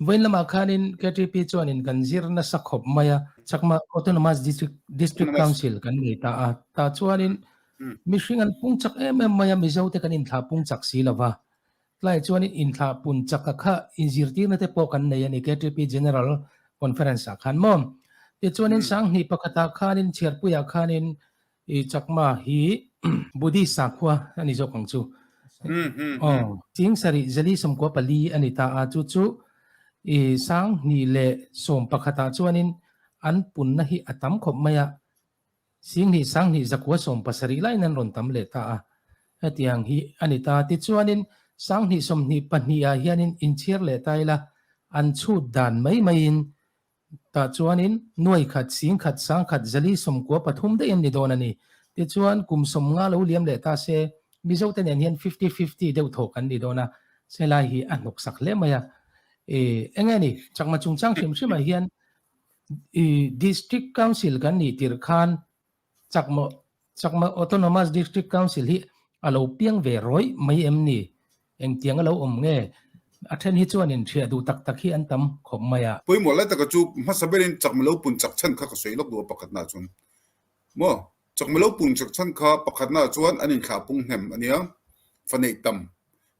Vawiin lamah khanin KTP chuanin kan zir nasa khawp mai a, Chakma Autonomous District District Council kan nei ta a, tah chuanin mihring an pung chak em em mai a, Mizote kan inthlah pung chak si lo va, tlai chuanin inthlah pun chak a kha inzirtirna te pawh kan nei a ni KTP General Conference ah khan maw. Tichuanin Sanghnih pakhatah khanin Chhiarpuiah khanin I Chakma hi Buddhist sakhua a ni zawk ang chu. Aw, ching sarih zali 94 a ni ta a, chu chu i 2011ah chuanin an punna hi a tam khawp mai a, 10,000 1,270 laiin an rawn tam leh ta a, hetiang hi a ni ta. Tichuanin 2022ah hianin inchhiar leh ta ila an chhut dan mai maiin Tah chuanin nuai khat, sing khat, sang khat, zali 93 daih an ni dawn a ni. Tichuan, kum 50 lo liam leh ta se, Mizote nen hian fifty fifty deuh thawh kan ni dawn a, helai hi a hnawksak hle mai a. Eng nge ni, Chakma chungchang hrim hrimah hian District Council kan nih tirh khan Chakma Chakma Autonomous District Council hi a lo piang ve rawih mai em ni? Engtiang a lo awm nge? A then hi chuan inhriah duh tak tak hi an tam khawp mai a. Pawimawh lai taka chu hmasa berin Chakma lo pun chak chhan kha ka sawi lawk duh a pakhatnaah chuan maw? Chakma lo pun chak chhan kha pakhatnaah chuan an inthlah pung hnem a nia, fa neih tam,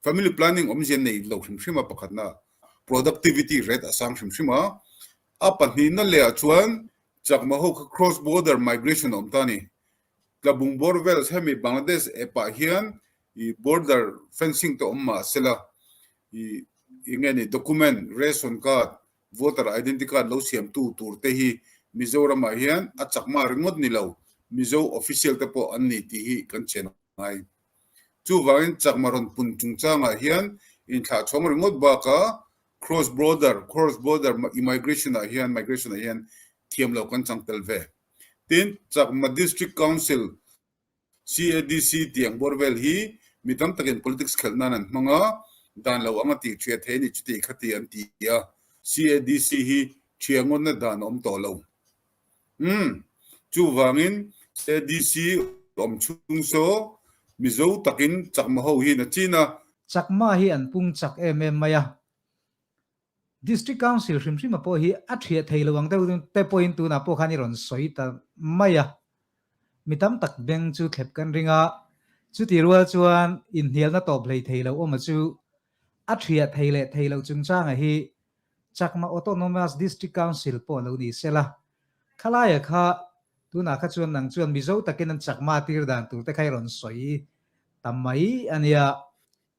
family planning awmzia nei lo hrim hrim a pakhatnaah, productivity rate a sang hrim hrim a, a pahnihna lehah chuan Chakma ho kha cross border migration a awm ta a ni. Tlabung bawr vel hemi Bangladesh ep ah hian i border fencing te awm mah sela i enge ni document ration card voter identity card lo siam tu tur te hi Mizoram ah hian a Chakma ringawt ni lo Mizo official te pawh an ni tih hi kan chen ngai. Chuvangin Chakma rawn pun chungchangah hian inthlah chhawng ringawt bakah Cross border, cross border immigration ah hian migration ah hian thiam lo kan chang tel ve. Tin, Chakma District Council, CADC, tih ang bawr vel hi mi tam takin politics khelh nan an hmang a, dan lo anga tih ṭhia thei a ni chuti khati an ti a, CADC hi ṭhia ngawtna dan a awm tawh lo. Umm, chuvangin CADC awm chhung saw Mizo takin Chakma ho hi na chin a. Chakma hi an pung chak em em mai a. District Council hrim hrima pawh hi a thiah thei lo ang deuh te pawhin tunah pawh khan i rawn sawi ta mai a. Mi tam tak beng chu thlep kan ring a, chuti rual chuan inhnialna tawp hlei thei lo awma chu a thiah thei leh thei loh chungchanga hi Chakma Autonomous District Council pawh lo ni sela, khalaia kha tunah kha chuan nang chuan Mizo takin an Chakma tir dan tur te kha i rawn sawi ta mai a nia.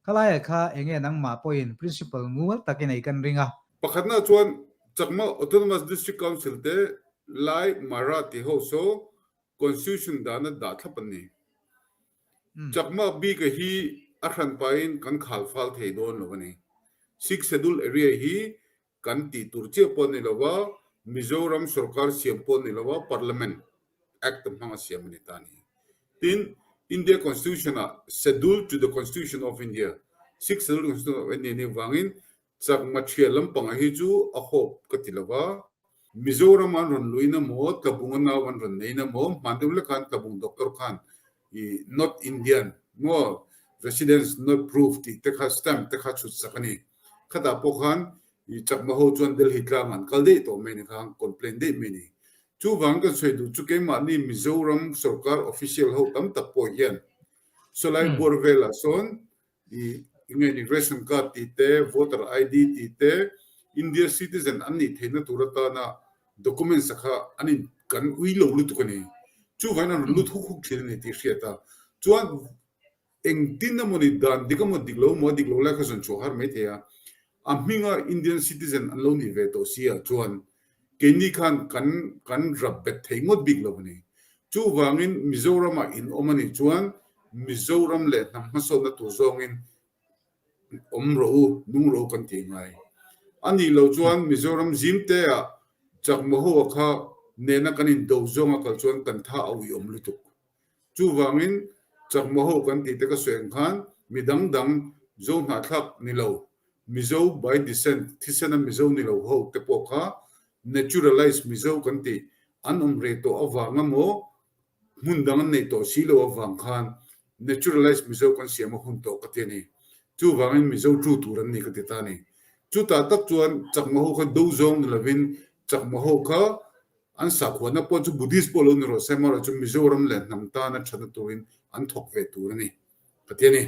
Khalaia kha enge nangmah pawhin principle mual takin ei kan ring a. Pakhatna chuan Chakma Autonomous District Council te Lai Mara tih ho saw Constitution dana dah thlap an ni. Chakma bika hi a hranpain kan khal fal thei dawn lo a ni. Sixth Schedule area hi kan tih tur chiah pawh a ni lo va, Mizoram sorkar siam pawh a ni lo va, Parliament Act hmanga siam a ni ta a ni. Tin, India Constitution-ah Schedule to the Constitution of India, Sixth Schedule to the Constitution of India nih vangin Chakma ṭhia lampangah hi chu a hawp ka ti lo va, Mizoram an rawn luin emaw, Tlabung a nau an rawn nein emaw, hman deuh lek khan Tlabung doctor khan i not Indian maw residence not proof tih te kha stamp te kha chhut sak a ni. Khatah pawh khan i Chakma ho chuan Delhi tlang an kal daih tawh mai ni kha, complain daih mai ni. Chuvang kan sawi duh chu keimahni Mizoram sorkar official ho tam tak pawh hian sawlai buar velah sawn I nge ni ration card tih te, voter ID tih te, India citizen an nih theihna tur atana documents a kha an in kan ui lo lutuk a ni. Chuvangin an rawn lut huk huk thin a ni tih hriat a. Chuan engtin emaw ni dan dik emaw dik lo emaw a dik lo lai kha zawn chhuah har mai thei a. A hminga Indian citizen an lo nih ve tawh si ah chuan keini khan kan kan rap bet thei ngawt bik lo a ni. Chuvangin Mizoramah in awm a nih chuan Mizoram leh hnam hmasawnna tur zawngin awm rawh u, nung rawh u kan tih ngai. A nih loh chuan Mizoram zimteah Chakma ho a kha nena kan indo zawnga kal chuan kan tha a uiawm lutuk. Chuvangin Chakma ho kan tih te ka sawi ang khan mi dang dang Zo hnahthlak ni lo, Mizo by descent, thisena Mizo ni lo ho te pawh kha naturalize Mizo kan tih an awm rei tawh avang emaw hmun dang an neih tawh si lo avang khan naturalize Mizo kan siam a hun tawh ka ti a ni. Chuvangin Mizo tu tur an ni ka ti ta a ni. Chutah tak chuan Chakma ho kha do zawng ni lovin Chakma ho kha an sakhuana pawh chu Buddhist pawh lo ni rawh se, amaherawhchu Mizoram leh hnam tana thatna turin an thawk ve tur a ni ka ti a ni.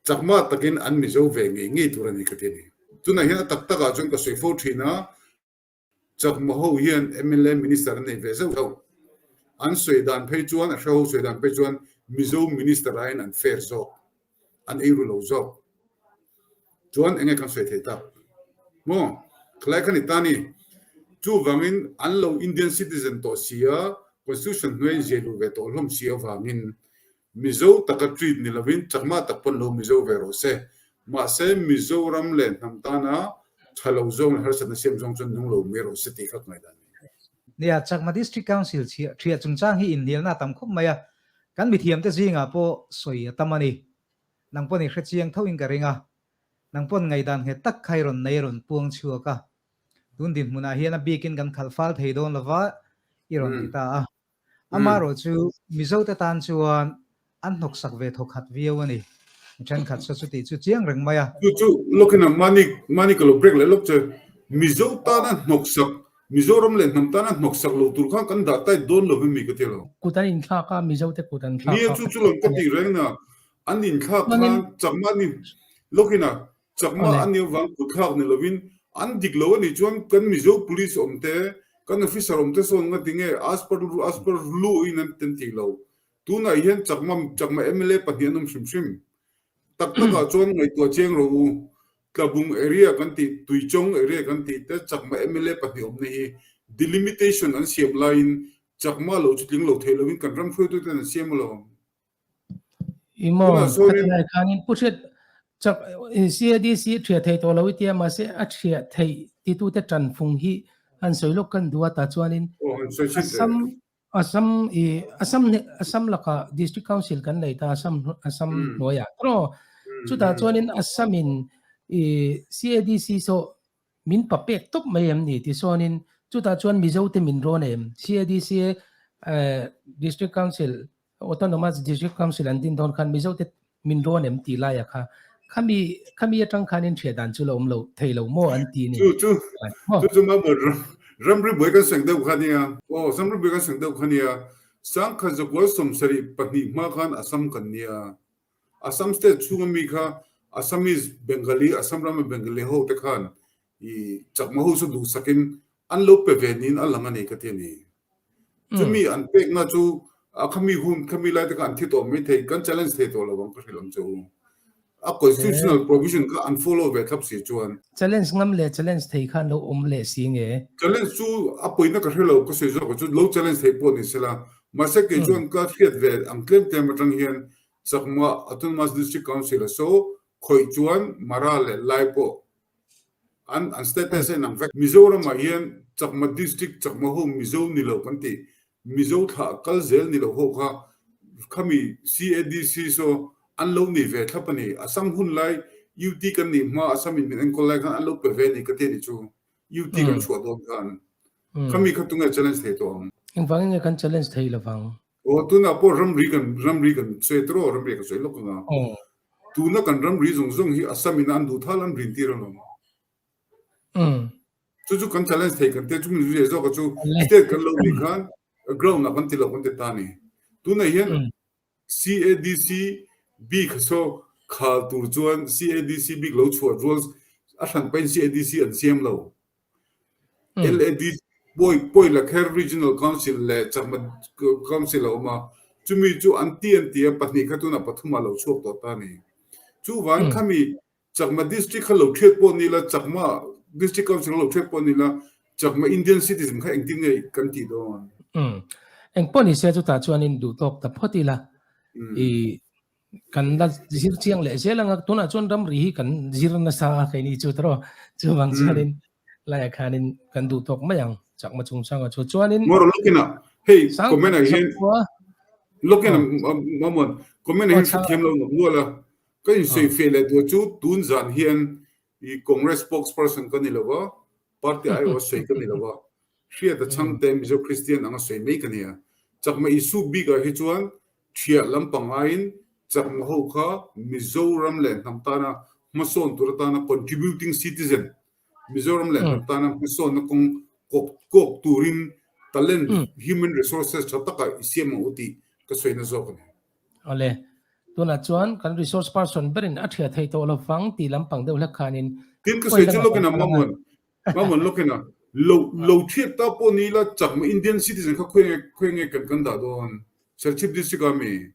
Chakma takin an Mizo ve ngei ngei tur a ni ka ti a ni. Tunah hian a tak takah chuan ka sawi fo thin a, Chakma ho hian mla minister an nei ve zauh zauh. An sawi dan phei chuan, a hre ho sawi dan phei chuan Mizo minister aiin an fair zawk, an ei ru lo zawk. Chuan enge kan sawi thei tak? Maw? Khalai kha ni ta ni. Chuvangin an lo Indian citizen tawh si a, constitution hnuaiin ziah luh ve tawh hlawm si avangin Mizo taka treat ni lovin Chakma tak pawn lo Mizo ve rawh se. Mahse Mizoram leh hnam tana tha lo zawng leh harsatna siam zawng chuan nung lo mai rawh se tih kha ka ngaihdan a ni. Nia, Chakma District Council chhiah thiah chungchang hi inhnialna a tam khawp mai a, kan mithiamte zingah pawh sawi a tam a ni. Nang pawn i hrechiang thoin ka ring a, nang pawn ngaihdan nghet tak kha i rawn nei a rawn puang chhuak a. Tun dinhmunah hian a bikin kan khalh fal thei dawn lova i rawn ti ta a. Amaherawh chu Mizote tan chuan an hnawksak ve thawkhat viau a ni. Mi thenkhat saw chu tih chu chiang reng mai a. Chu chu lawkin a mahni mahni ka lo break leh lawk che. Mizo tana hnawksak, Mizoram leh hnam tana hnawksak lo tur khan kan dah tight dawn lo vemi ka ti lo. Kut an inthlak a, Mizote kut an thlak a. Nia chu chu lawm ka tih reng na. An inthlak khan chakma ni lawkin a Chakma a nih avang kutthlak ni lovin an dik lo a nih chuan kan Mizo police awm te, kan officer awm te sawn nga tinge as per as per law in an an tih lo. Tunah hian Chakma Chakma mla pahnih an awm hrim hrim. Tak takah chuan ngaihtuah chiang rawh u. Tlabung area kan tih, Tuichawng area kan tih te Chakma mla pahnih awmna hi delimitation an siam laiin Chakma lo chu tling lo thei lovin kan ram hruaituten an siam alawm. I maw, khatilai khanin Pu Hriat chak CADC thiah thei tawh lo i tia mahse a thiah theih titute tanfung hi han sawi lawk kan duh a tah chuanin Assam Assam i Assam Assam lakah District Council kan nei ta Assam Assam hnuaiah tawh chutah chuanin Assam in i CADC saw Min pa pek tawp mai em ni tichuanin chutah chuan Mizote min rawn em? CADC District Council, Autonomous District Council an din dawn khan Mizote min rawn em tih laia kha khami khami atang khanin hriat dan chu la awm lo thei lo maw an ti ni. Chu chu chu chu mamawh ramri buai kan seng deuh kha nia. Aw ramri buai kan seng deuh kha nia. Sangkhat zakual 72 hma khan Assam kan nia. Assam state chhunga mi kha Assamese, Bengali, Assam rama Bengali ho te khan i Chakma ho chu duhsakin an lo pe ve niin a lang a ni ka ti a ni. Chumi an pekna chu a khami hun khami lai te kha an thi tawh mai thei, kan challenge thei tawh lo ang ka hrilh ang che u. A constitutional provision kha an follow ve thlap si chuan. Challenge ngam leh challenge thei khan lo awm leh si nge? Challenge chu a pawina ka hre lo, ka sawi zawk chu lo challenge thei pawh ni sela. Mahse kei chuan ka hriat ve ang tlem tlem atang hian Chakma Autonomous District Council a so khawih chuan Mara leh Lai pawh an an status a inang vek. Mizoramah hian Chakma District Chakma ho Mizo ni lo kan tih, Mizo thlah kal zel ni lo ho kha khami CADC saw an lo nei ve thlap a ni. Assam hun lai UT kan nih hma Assam in min enkawl lai khan an lo pe ve a ni ka ti a ni chu. UT kan chhuah dawn khan khami kha tunge challenge thei tawh ang. Engvangin nge kan challenge thei lovang? Aw tunah pawh ramri kan ramri kan sawi tawh ramri ka sawi lawk anga tuna kan ramri zawng zawng hi Assam in an duh thal an rin tir alawm chu chu kan challenge thei kan tia chu min zui zawk a chu state kan lo nih khan ground ah kan ti lo kan ti ta ni tunah hian CADC bik saw khal tur chuan CADC bik lo chhuah rual a hran pahin CADC an siam lo LAD Pawi Pawi Lakher Regional Council leh Chakma Council a awm a, chumi chu an ti an ti a, pahnih kha tunah pathum ah lo chhuak tawh ta a ni. Chuvang khami Chakma District kha lo thiat pawh ni la, Chakma District Council kha lo thiat pawh ni la, Chakma Indian Citizen kha engtin nge kan tih dawn? Engpawh ni se chutah chuanin duhtawk ta phawt ila i Kan la zir chiang leh zel anga tunah chuan ramri hi kan zir nasa a keini chu tawh chuvang chuanin laiah khanin kan duh tawk mai ang chakma chungchanga chu chuanin Moro lawkin a hei comment ah hian lawkin a mamon comment ah hian hrethiam lo nawk nual a ka insawi feh leh duh chu tun zan hian i Congress spokesperson ka ni lo va party aiawh a sawi ka ni lo va hriat a chhangte Mizo Christian anga sawi mai ka nia chakma issue bik ah hi chuan Thiah lampang aiin Chakma ho kha Mizoram leh hnam tana hmasawn tur atana contributing citizen. Mizoram leh hnam tana hmasawnna kawng kawk kawk turin talent, human resources tha taka i siam ang u tih ka sawina zawk a ni. Awle, tunah chuan kan resource person berin a thiah thei tawh lo vang tih lampang deuh hlek khanin Tin ka sawi chu lawkin a Mamuan, Mamuan lawkin a lo lo thiat ta pawh ni ila chakma Indian citizen kha khawi nge khawi nge kan kan dah dawn? Serchhip district a mi? A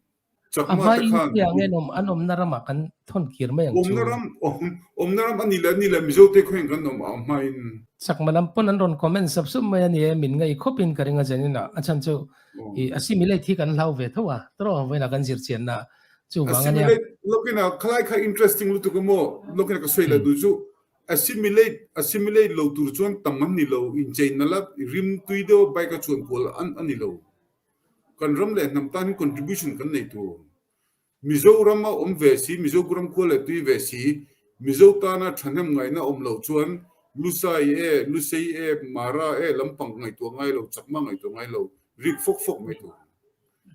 Chakma hma te khan India nge an awm an awmna ramah kan thawn kir mai ang chu. Awmna ram awmna ram a ni leh a ni leh Mizo te khawiin kan awm a hmain. Chakma lam pawn an rawn comment sap sup mai a ni e, min ngaih khawpin ka ring a Janina a chhan chu i assimilate hi kan hlau ve tho a, tawrh vawiinah kan zir chianna chuvang a nia. Assimilate lawkina khalai kha interesting lutuk a maw lawkina ka sawi leh duh chu assimilate assimilate lo tur chuan tam an ni lo incheina la rim tui deuh a bike a chuan kual an a ni lo. Kan ram leh hnam tan hin contribution kan nei tur. Mizoram a awm ve si, Mizoram khua leh tui ve si, Mizo tana thahnem ngaihna awm loh chuan Lusai e, Lusei e, Mara e lampang ngaihtuah ngai lo, Chakma ngaihtuah ngai lo, rik fawk fawk mai tur.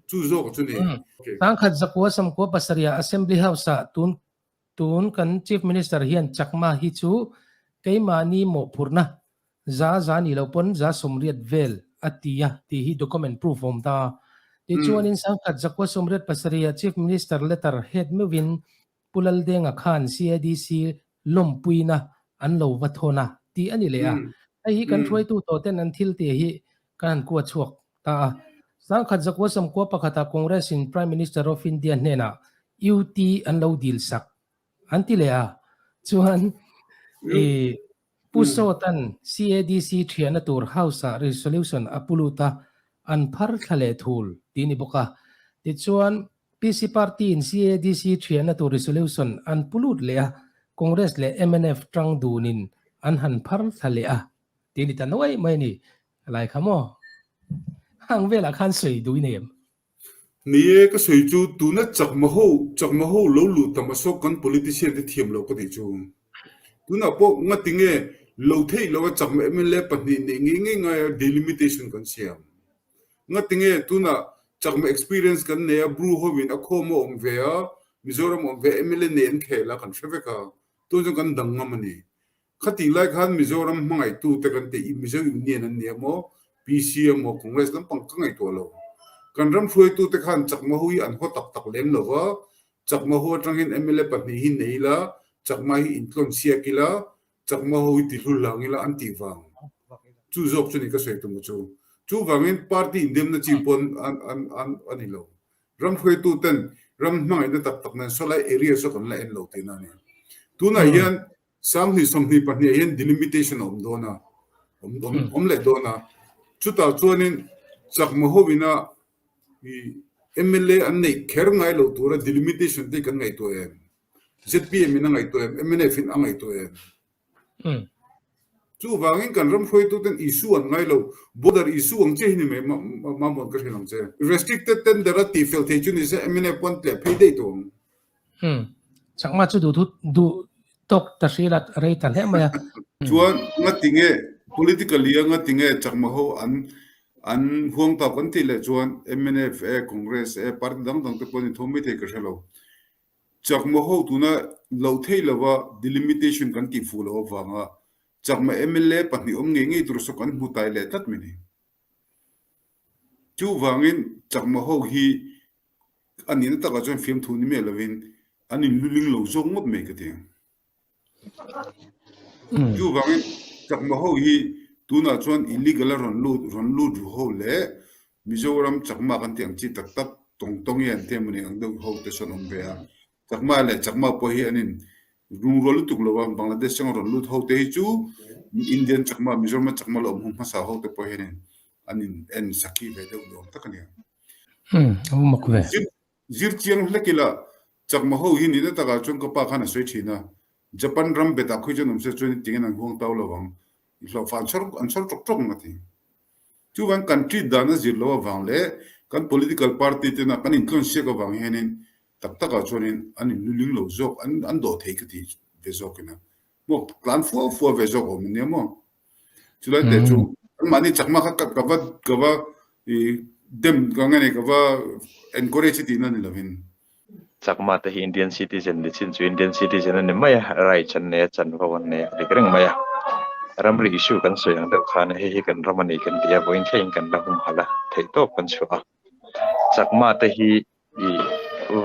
Chu zawk chu ni. Sangkhat Zakua Samkua pasarihah Assembly House-ah tun tun kan Chief Minister hian Chakma hi chu keimahni mawhphurhna za za nih loh pawn za 80 vel a ti a tih hi document proof a awm ta. Tichuanin sangkhat zakua 87 ah Chief Minister letter head meuhin Pu Laldenga khan CADC lawmpuina an lo va thawn a tih a ni leh a. Hei hi kan hruaitu tawh ten an thil tih hi kan han kua chhuak ta a. Sangkhat zakua 91 ah Congress in Prime Minister of India hnenah UT an lo dil sak an ti leh a. Chuan i Pu Sawtan CADC thiahna tur House-ah resolution a pu lut a, an phar thla leh thul tih a ni bawk a. Tichuan, PC Party-in CADC thiahna tur resolution an pu lut leh a, Congress leh mnf tang dunin an han phar thla leh a tih a ni ta nuai mai a ni. Lai kha maw? Hang velah khan sawi duh i nei em? Ni e, ka sawi chu tuna chakma ho, chakma ho lo luh tam a sawk kan politician te thiam lo ka tih chu. Tunah pawh ngatinge lo theih lo a chakma mla pahnih neih ngei ngei ngai a delimitation kan siam. Ngatinge tunah chakma experience kan nei a, Bru hovin a khawm a awm ve a, Mizoram awm ve a mla nei an khel a kan hre vek a, tun chuan kan dang ngam a ni. Khatih lai khan Mizoram hmangaihtute kan tih i Mizo Union an ni emaw, PC emaw, Congress lampang ka ngaihtuah lo. Kan ram hruaitute khan Chakma ho hi an haw tak tak lem lo va, Chakma ho atangin mla pahnih hi nei ila, Chakma hi intlawn siak ila, Chakma ho hi tihlul hlang ila an tih vang. Chu zawk chu ni ka sawi tum chu. Chuvangin party indemna chi pawn an a ni lo. Ram hruaituten ram hmangaihna tak tak nen sawlai area zawk an la en lo tihna a ni. Tunah hian Sanghnih 22 ah hian delimitation a awm dawn a, awm awm awm leh dawn a. Chutah chuanin Chakma hovina i mla an neih kher ngai lo tura delimitation te hi kan ngaihtuah em? Zpm in a ngaihtuah em? Mnf in a ngaihtuah em? Chuvangin kan ram hruaituten issue an ngai lo, border issue ang chiah hi ni mai mamawh ka hrilh ang che. Restricted tender a tihfel thei chu nise mnf pawn tleh phei daih tawh ang. Umm. Chakma chu duh thut duh tawk ta hri la rei ta hle mai a. Chuan ngatinge politically a ngatinge Chakma ho an an huang tau kan tih leh chuan mnf e Congress e party dang dang te pawh an inthawm mai thei ka hre lo. Chakma ho tuna loh theih lova delimitation kan tih fuh loh avanga Chakma mla pahnih awm ngei ngei tur saw kan hmu tai leh tlat mai ni. Chuvangin Chakma ho hi A nihna takah chuan fiamthu ni miah lovin an inluling lo zawk ngawt mai ka ti. Chuvangin Chakma ho hi tunah chuan illegal a rawn lut rawn lut ru ho leh Mizoram Chakma kan tih ang chi tak tak tawng tawng hi an ti emaw ni ang deuh ho te sawn awm ve a. Chakma leh Chakma pawh hi an in rungrual lutuk lo a, Bangladesh atanga rawn lut ho te hi chu Indian Chakma, Mizorama Chakma la awm hung hmasa ho te pawh hianin an in en sakhi ve deuh ni awm tak a ni. Umm, a va mak ve. Zir, zir chiang hlek ila, Chakma ho hi nihna takah chuan ka pa khan a sawi thin a, Japan ram betah khawi chuan awm se chuan tingin an huang tau lo ang, i hlawhfa an chhawr, an chhawr tawk tawk ang a ti. Chuvang kan treat dan a zir loh avang leh kan political party tena kan intlawn siak avang hianin tak takah chuanin an inluling lo zawk, an, an dawh thei ka ti ve zawkin a. Maw, tlan fua fua ve zawk awm ania maw? Chulai te chu anmahni chakma kha ka va ka va i dem ka nge ni ka va encourage tihna ni lovin. Chakma te hi Indian citizen ni chin chu Indian citizen a ni mai a, rights an nei a, chanvo an nei a, dik reng mai a. Ramri issue kan sawi ang deuh khan hei hi kan ram a ni kan ti a, vawiin thlengin kan la humhalh a, theihtawp kan chhuah a. Chakma te hi i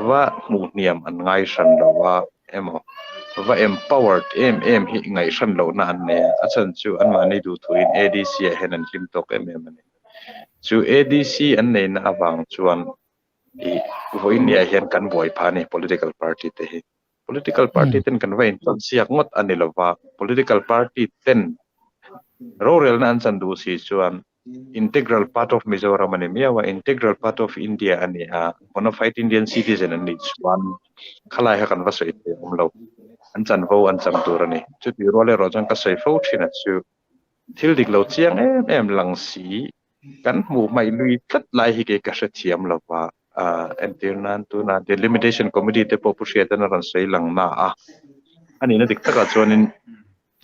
va hmuh hniam an ngai hran lo a emaw, va empowered em em hi ngaih hran lohna an nei a, a chhan chu anmahni duhthuin ADC ah hian an hlim tawk em em a ni. Chu ADC an neihna avang chuan i vawiin ni ah hian kan buai phah a ni political party te hi. Political party ten kan va intawn siak ngawt a ni lova, political party ten rorelna an chan duh si chuan integral part of Mizoram a ni miau a, integral part of India a ni a, bona fide Indian citizen an nih chuan khalai kha kan va sawi thei awm lo, an chanvo an chang tur a ni. Chutih rual erawh chuan ka sawi fo thin a chu thil dik lo chiang em em lang si kan hmuh hmaih lui tlat lai hi kei ka hrethiam lo va, entir nan tuna delimitation committee te pawh Pu Hriatan a rawn sawi lang na a, a nihna dik takah chuanin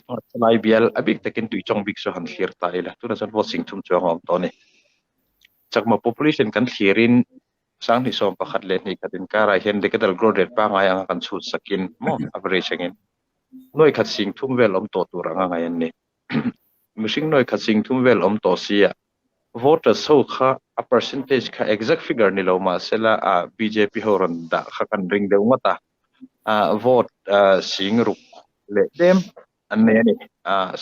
Chalai bial a bik takin Tuichawng bik chu han thlir ta ila, tunah chuan vote sing thum chuang a awm tawh a ni. Chakma population kan thlirin 2011 leh 2 khat inkarah hian decadal growth rate pangngai anga kan chhut sakin maw average angin nuai khat sing thum vel awm tawh tur anga ngaih an ni. Mihring nuai khat sing thum vel awm tawh sia voters ho kha a percentage kha exact figure ni lo mahsela bjp ho rawn dah kha kan ring deuh ngawt a. Vote sing ruk leh tlem an nei a ni.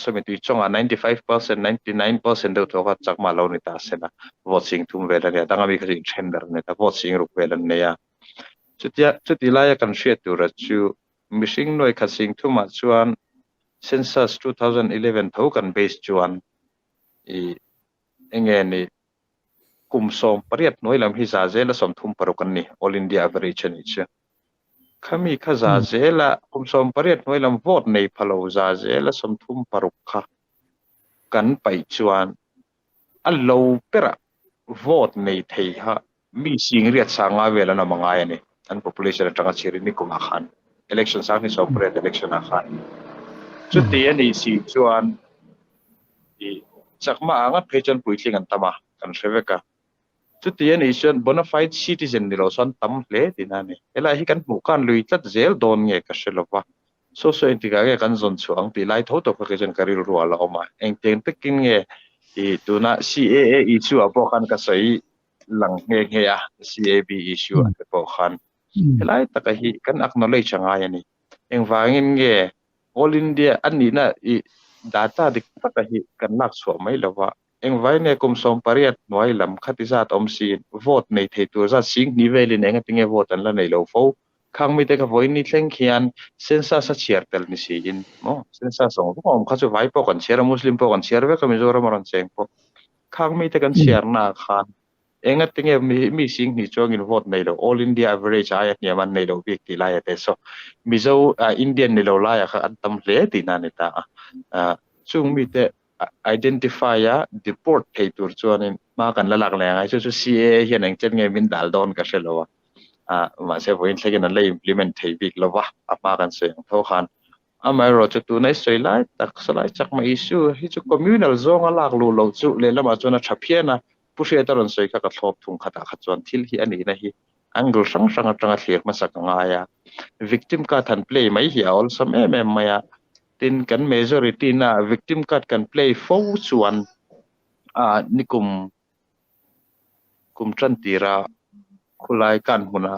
Sawmi tui chungah 95%, 99% deuh tawh kha chakma lo ni ta sela vote sing thum vel a nia. Danga mi kha chu inthen ber a ni ta, vote sing ruk vel an nei a. Chutia chuti laia kan hriat tura chu mihring nuai khat sing thumah chuan census 2011 tho kan base chuan i enge ni kum 18 hnuai lam hi za zela 36 an ni, All India average a nih chu. Khami kha za zela kum 18 hnuai lam vote nei pha lo za zela 36 kha kan paih chuan a lo berah vote nei thei kha mi singriat sanga vel an awm a ngai a ni. An population atanga chhirin nikumah khan election 2018 election ah khan chuti a nih si chuan i chakma ah ngat phei chuan puitling an tam a, kan hre vek a. Chuti a nih chuan bona fide citizen ni lo chuan tam hle tihna a ni. Helai hi kan hmuh khan lui tlat zel dawn nge ka hre lo va. Saw saw engtikah nge kan zawn chhuah ang tih lai tho tawp kha kei chuan ka rilru a la awm a. Engtiang takin nge i tuna CAA issue ah pawh khan ka sawi lang nghe nghe a, CAB issue ah te pawh khan. Helai taka hi kan acknowledge a ngai a ni. Engvangin nge All India a nihna i data dik taka hi kan lak chhuah mai lo va. Engvai nge kum 18 hnuai lam khati zat awm siin vote nei thei tur zat sing hnih velin enga tinge vote an la nei lo fo. Khang mite kha vawiin ni thleng khian census a chhiar tel ni siin maw census zawng zawng a awm kha chu vai pawh kan chhiar a Muslim pawh kan chhiar vek a Mizoram a rawn cheng pawh. Khang mite kan chhiarna ah khan enga tinge mi sing hnih chuangin vote nei lo All India average aia hniam an nei lo bik tih laia te saw Mizo Indian ni lo laiah kha an tam hle tihna a ni ta a. Chung mite identify a deport thei tur chuanin hma kan la lak leh ang a, chu chu CAA hian eng chen nge min dal dawn ka hre lo a, mahse vawiin thlengin an la implement thei bik lo va, a hma kan sawi ang tho khan. Amaherawh chu tuna i sawi lai tak sawlai chakma issue hi chu communal zawnga lak luh loh chu lehlamah chuan a tha phian a, Pu Hriata rawn sawi kha ka thlawp thung khatah kha chuan thil hi a nihna hi angle hrang hrang atanga thlir hmasa ka ngai a, victim card han play mai hi a awlsam em em mai a, tin kan majority na victim card kan play fo chuan ah nikum kum tan tira khulai kan hmuna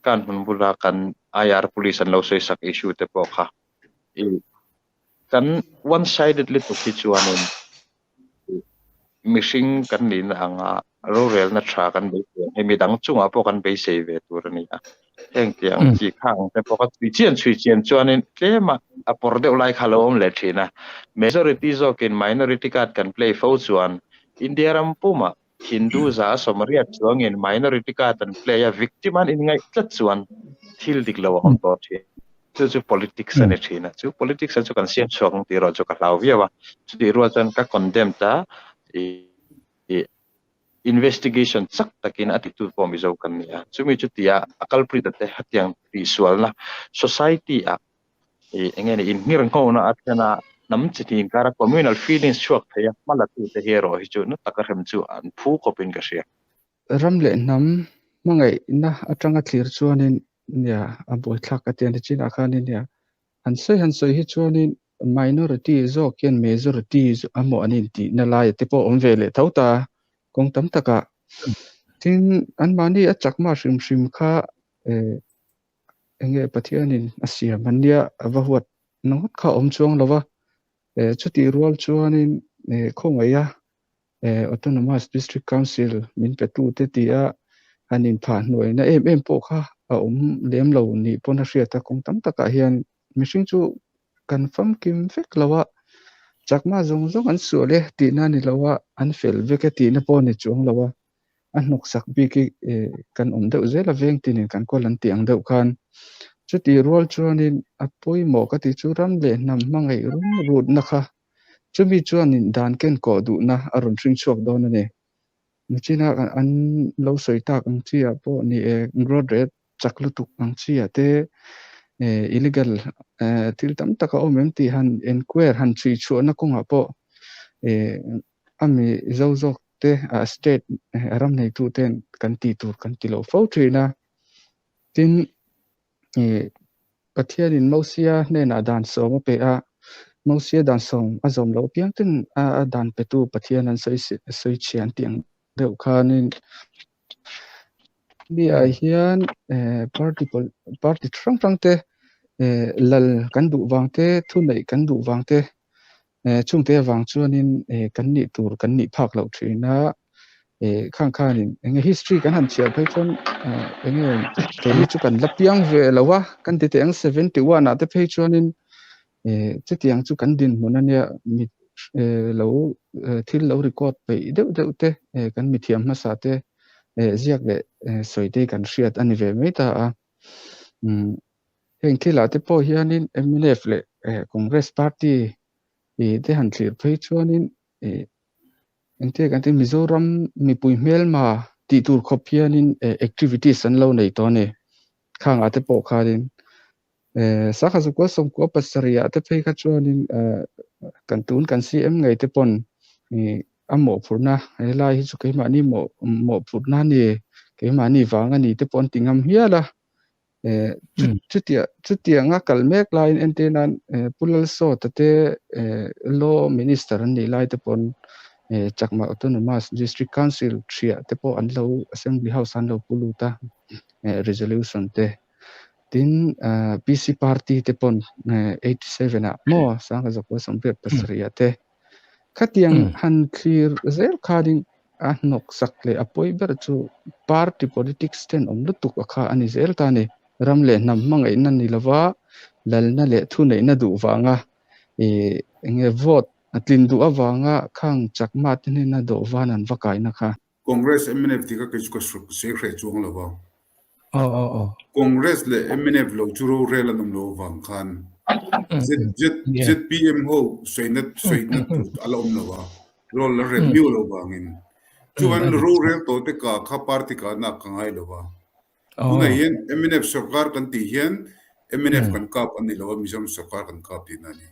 kan hmun bula kan IR police an lo sawi sak issue te pawh kha i kan one sided lutuk hi chuanin Mihring kan nihna anga rorelna tha kan beisei ang hi midang chungah pawh kan beisei ve tur a ni a. Heng tih ang chi kha ang te pawh kha chhui chian chhui chian chuanin tlema a pawr deuh lai kha a lo awm leh thin a. Majority zawkin minority card kan play fo chuan India ram pumah Hindu za a sawmriat chuangin minority card an play a, victim an inngaih tlat chuan thil dik lo a awm tawh thin. Chu chu politics a ni thin a, chu politics a chu kan siam chhuak ang tih erawh chu ka hlau viau a, chutih rual chuan ka condemn ta i investigation chak takin a titu pawh Mizo kan ni a, chumi chu tia a culprit a te hetiang tihsualna society ah i enge ni inhmir nghawna a thlen a, hnam chi hnih inkara communal feelings chhuak thei a hma la tute hi erawh hi chu na taka hrem chu an phu khawpin ka hria. Ram leh hnam hmangaihna atanga thlir chuanin nia a buaithlak ka ti a ni chinah khanin nia han sawi han sawi hi chuanin. minority zawk hian majority emaw an intihna laia te pawh awm ve leh tho ta kawng tam takah. Tin, anmahni a chakma hrim hrim kha eh eng nge Pathianin a siam an nia a va huat na ngawt kha a awm chuang lo va. Eh chutih rual chuanin eh khawngaih a eh Autonomous District Council min pe tu te tia han inphah hnuaina em em pawh kha a awm lem lo nih pawn a hriat a, kawng tam takah hian mihring chu kan famkim vek lo a, chakma zawng zawng an sual e tihna a ni lo a, an fel vek e tihna pawh a ni chuang lo a, a hnawksak bik hi eh kan awm deuh zel a veng tinin kan kawl an tih ang deuh khan chutih rual chuanin a pawimawh ka tih chu ram leh hnam hmangaih rum rutna kha Chumi chuanin dan ken kawh duhna a rawn hring chhuak dawn a ni. Nichina an lo sawi tak ang chi ah pawh ni e, growth rate chak lutuk ang chi ah te illegal thil tam tak a awm em tih han enquire han chhui chhuahna kawngah pawh a mi zo zawk te state ram neitu ten kan tih tur kan ti lo fo thin a. Tin, Pathianin Mosia hnenah dan sawm a pe a, Mosia dan sawm a zawm loh apiang ten a dan petu Pathian an sawi sawi chhia an tih ang deuh khanin mi ah hian party party hrang hrang te lal kan duh vang te thuneih kan duh vang te Chungte avang chuanin kan nih tur kan nih phak loh thin a, khang khanin enge history kan han chhiar phei chuan enge keini chu kan la piang ve lo a, kan ti teh ang 71 ah te phei chuanin chutiang chu kan dinhmun ania mi lo thil lo record peih deuh deuh te kan mithiam hmasa te ziak leh sawi te kan hriat a ni ve mai ta a. Heng thilah te pawh hianin mnf leh Congress party te han thlir phei chuanin engtia kan tih Mizoram mipui hmelma tih tur khawp hianin activities an lo nei tawh a ni. Khangah te pawh khanin Sangha Zakua Sawmkua pasarih ah te phei kha chuanin kan tun kan CM ngei te pawn a mawhphurhna helai hi chu keimahni mawhphurhna a ni, keimahni vang a ni te pawh an ti ngam hial a. Chutianga kal mek laiin entir nan Pu Lalsawta te Law Minister an nih lai te pawn Chakma Autonomous District Council hriah te pawh an lo Assembly House an lo pu lut a resolution te. Tin PC Party te pawn 87 ah maw Sangha 1987 ah te Khatiang han thlir zel khanin a hnawksak leh a pawi ber chu party politics tenawm lutuk a kha a ni zel ta a ni. Ram leh hnam hmangaihna ni lova lalna leh thuneihna duh vanga ih eng nge vote a tlin duh avanga khang chakma te hnena dawhvan an va kaina kha. Congress mnf tih kha kei chu ka sawi hreh chuang lo va. Aw aw aw. Congress leh mnf lo chu rorel an awm lo avang khan ZPM ho sawina sawina tur a la awm lo a, rol la rel miau lo vangin. Chuan rorel tawh te ka kha party ka nak ka ngai lo va. Tunah hian mnf sorkar kan tih hian mnf kan kap a ni lo a, Mizoram sorkar kan kap tihna a ni.